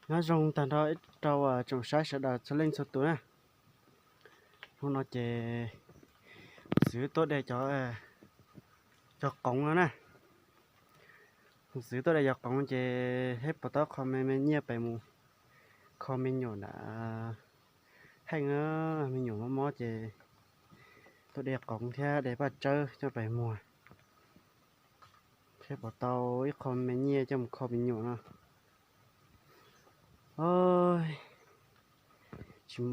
Nyob zoo tag nrho rau tsoom saib sawv daws txhua leej txhua tus na. Hnub no ces txiv tuaj de cov, cov qoov no na. Txiv tuaj de cov qoov ces thiaj pom tau qho me me nyiaj pem mus kho me nyuam nram heej na. Me nyuam mob mob ces tuaj de qoov thiab de paj tsawb coj pem muag thiab pom tau ib qho me nyiaj coj mus kho me nyuam no. Tsis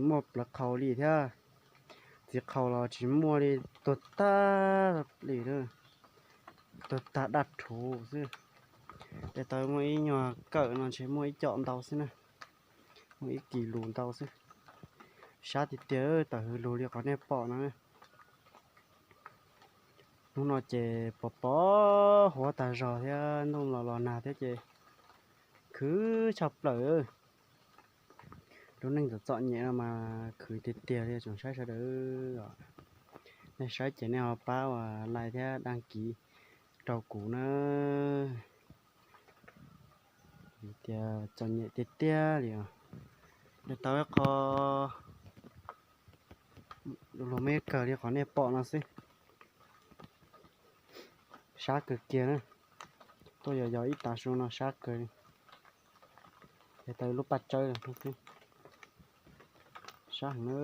muaj plawv qhau li thiab, txiv qhau los tsis muaj li, tuag tag li, tuag tag daj rhuv xwb. Tej tau muaj ib nyuag kawm no ntshe muaj ib co ntau xwb na, muaj ib kis lus ntau xwb. Sab tiag tiag, tawm hws lug li qhov nej pom no. Hnub no ces pos pos huab tag zog thiab ntuj los los nag thiab ces khwv tshaj plaws. Lub neej txom txom nyem no mas khwv tiag tiag li tsoom saib sawv daws. Nej saib ces nej ho pab ua like thiab đăng ký rau kuv na. Tias txom nyem tiag tiag li os. Tau ib qho luag me kawg li qhov nej pom no xwb. Sab kawg kiag na. Tuaj yos yos ib tav su no sab kawg li. Ces tau lub paj tsawb xwb. Sab heev na.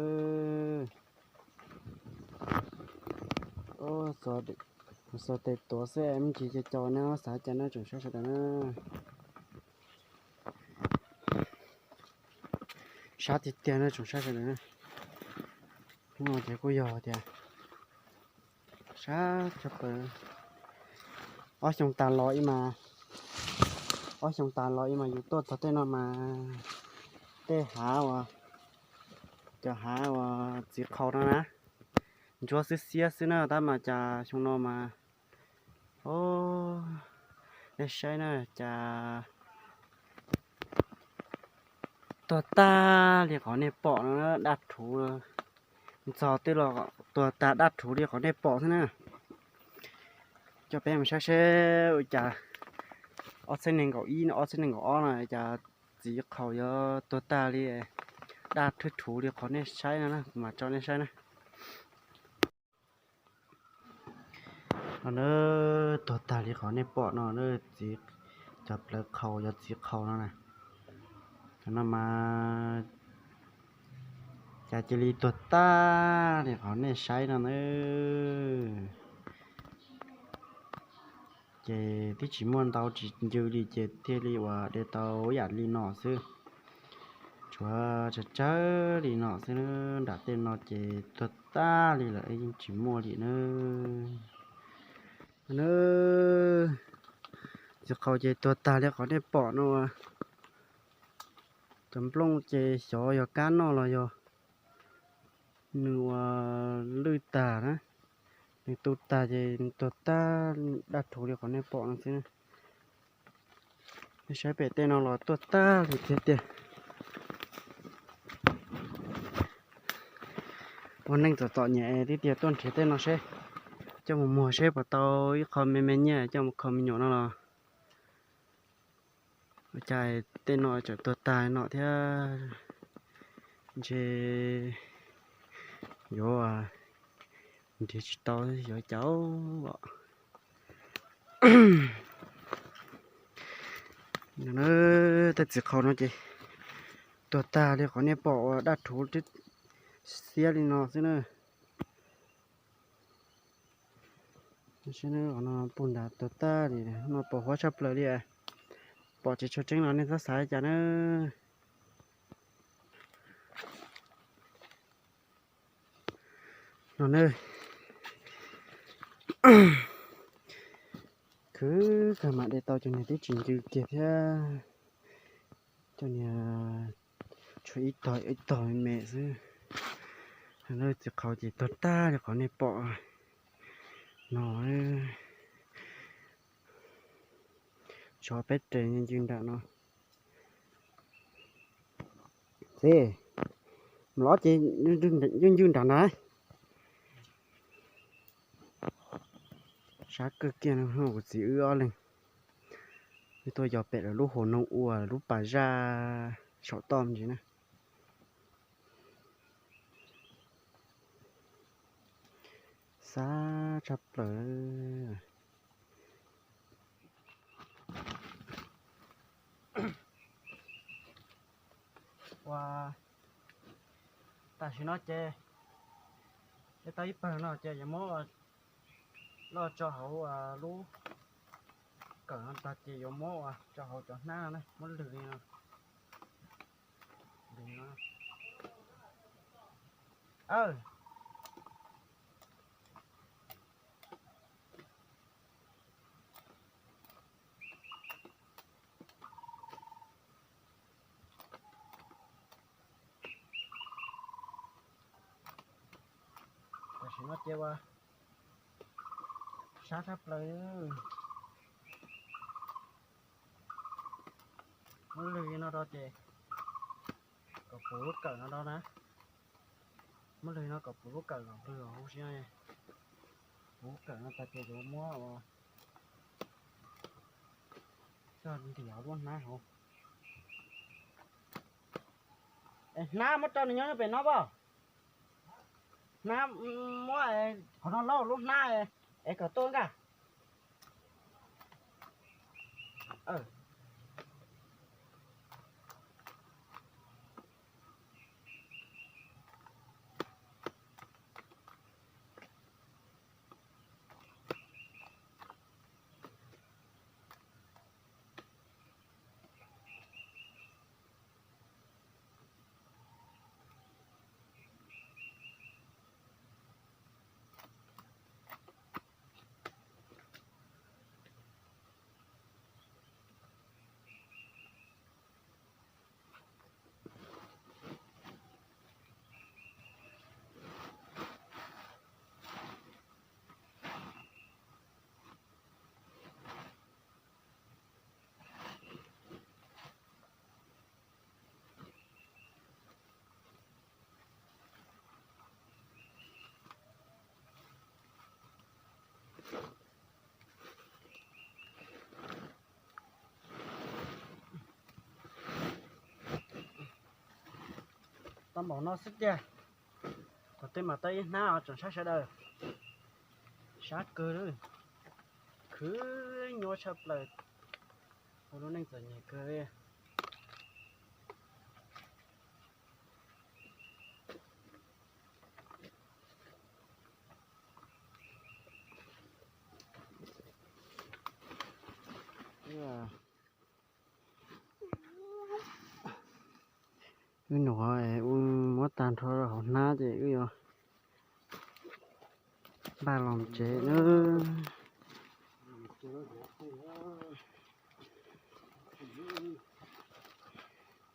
Xuas tes tuav xwb me ntsis ces cau na, xav cas na tsoom saib sawv daws na. Sab tiag tiag na tsoom saib sawv daws na. Hnub no ces kuj yog tias sab tshaj plaws. Ob xyoo tas los ib mas, ob xyoo tas los ib mas yus tuaj txog tej no mas tej hav uas, cov hav uas txiv qhau no na, ntsuab xwb xiab xwb na, tab mas cas xyoo no mas, o, nej saib na, cas tuag tag li qhov nej pom no, daj rhuv, ntxhov tej los tuag tag daj rhuv li qhov nej pom xwb na. Coj peb mus saib seb ua cas ob txhiab nees nkaum ib no, ob txhiab nees nkaum ob no cas txiv qhau yuav tuag tag li, daj rhuv rhuv li qhov nej saib no na, kuv mam tso nej saib na. No na, tuag tag li qhov nej pom no, txiv, cov plawv qhau, cov txiv qhau no na. Cov no mas cas cia li tuag tag li qhov nej saib no na. Ces twb tsis muaj ntau tsis ncw li ces thiaj li uas de tau yam li no xwb. Tshuav tsawg tsawg li no xwb, nram tej no ces tuag tag li lawm, yeej tsis muaj li na. Txiv qhau ces tuag tag li qhov nej pom no. Cov nplooj ces xyov yog kab noj los yog nws ua lwj tag na, nws tu tag ces nws tuag tag daj rhuv li qhov nej pom no xwb. Nej saib pem tej no los tuag tag li tiag tiag. Ua neej txom txom nyem tib tiag tuaj nrhiav tej no seb, coj mus muag seb puas tau ib qho me me nyiaj coj mus kho me nyuam no los. Ua cas tej no tseem tuag tag no thiab, ntshe yuav nrhiav tsis tau yuav cas os. Tej txiv qhau no ces tuag tag li qhov nej pom uas daj rhuv xiab li no xwb na. Qhov no puag nrad tuag tag li no, pos huab tshaj plaws li. Pom tsis tshua tseeb los nej txhob xav li cas na. No na, khwv kawg mam de tau cov niag tib tsis ncw kiag thiab. Cov niag tshuav ib tog ib tog me me xwb. Txiv qhau ces tuag tag li qhov nej pom no. Tshuav peb res ncw nram no. Xib, lov ces ncw ncw nram nrad. Sab kawg kiag no, kuv txiv wb ob leeg. Tuaj yos pem lawv lub hauv no ua lub pas zaj saum toj ntsis na. Xab tshaj plaws. Ua, tam sim no ces, ces tau ib pawg no ces yuav muab loj tso hauv lub kawm no tag ces yuav muab ua tso hauv cov hnab no na, muab lwg li no. Lwg no. Tam sim no ces ua sab tshaj plaws. Muab lwg no rau ces kom puv lub kawm no rau na. Muab lwg no kom puv lub kawm kom lwg huv si no. Puv lub kawm no tas ces yuav muab ua coj ntiav lub hnab hauv. Es hnab muab rau nws nyob pem no pom. Hnab muab qhov no laub lub hnab es kom tuaj nkaj. Tau npaum no xwb tiag. Thaum twg mam tau ib hnab os tsoom saib sawv daws. Sab kawg li, khwv nyuaj tshaj plaws, ua lub neej txom nyem kawg li. Wb nua, wb muab tag nrho hauv hnab ces wb yuav npaj los tsev na.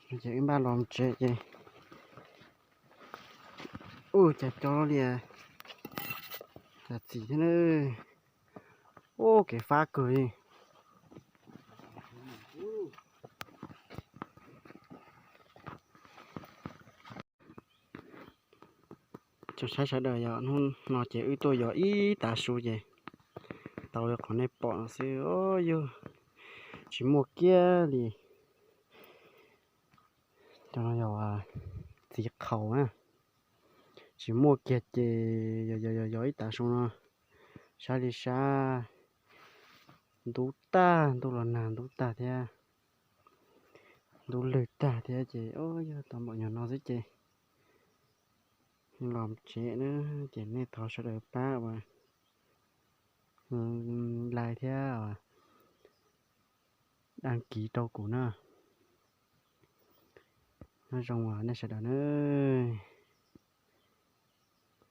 Ces wb npaj los tsev ces, ua cas cov lias cas txim thiab na. Ua kev fab kawg li. Tsoom saib sawv daws, yog hnub no ces wb tuaj yos ib tav su ces tau li qhov nej pom no xwb, yog tsis muaj kiag li. Cov no yog txiv qhaus na, tsis muaj kiag ces yog yog yog ib tav su no, sab li sab, ntub tag, ntuj los nag ntub tag thiab, ntub lwg tag thiab ces yog tau npaum nyuag no xwb ces los tsev na. Ces nej thov sawv daws pab ua like thiab đăng ký rau kuv na. Nyob zoo nej sawv daws na.